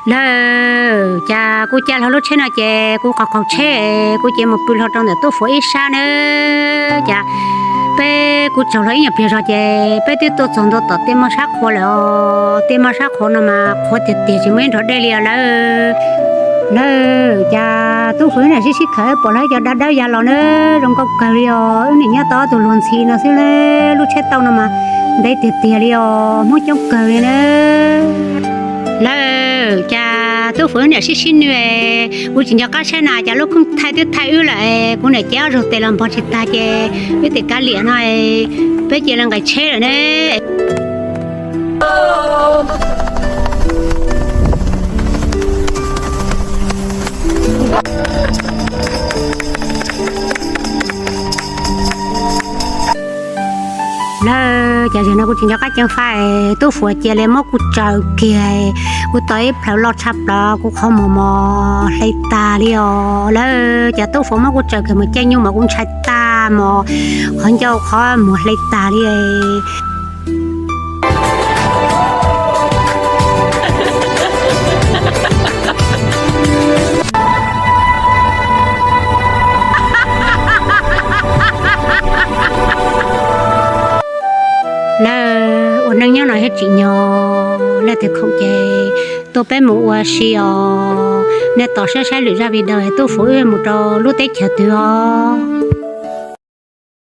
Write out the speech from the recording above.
Lawm, cas kuv caij hlo lub tsheb no ces kuv qaug qaug tsheb, kuv cia li mus pw hlo rau ntawm Tub Fuav ib sab nawb. Cas peb kuv tsaug hlo ib nyuag pliag zog ces peb twb tuaj txog ntua tom tej moj sab qhua lawm os. Tej moj sab qhua no mas qhuav tiag tiag tsis muaj ib nrov dej li os lawm. Lawm, cas Tub Fuav niam sib sib khawm pom lawv cov dab dawb ya los na, zoo nkauj kawg li os. Wb niam nyob tau ob tug luag ntxhi no xwb na, lub tsheb tauj no mas ntev tiag tiag li os, Hmoob coob kawg li na. Lawm, cas Tub Fuav niam sib sib nws, kuv tsis nco qab tsheb na, cas lub kheej thaij twb thaij wb lawm, kuv niam cev ob zaug tes los npog tsis tag ces wb tes kav liam no, peb cia li nqis tsheb lawm ne. Lawm, cas zaum no kuv tsis nco qab ceev faj, Tub Fuav cia li muab kuv tsaws kiag, kuv tau ib plhaw loj tshaj plaws, kuv qhov muag mos hle tag li os. Lawm, cas Tub Fuav muab kuv tsaws kiag mas caij nyoog mas kuv ntshai tag mos, qhov ncauj qhov muag hle tag li. Lawm, ua neej nyob no thiaj tsim nyog, leej twg khoom ces tuaj peb mus ua si os. Nej tos saib saib lwm zaj video Tub Fuav wb mus rau lub teb chaws twg os.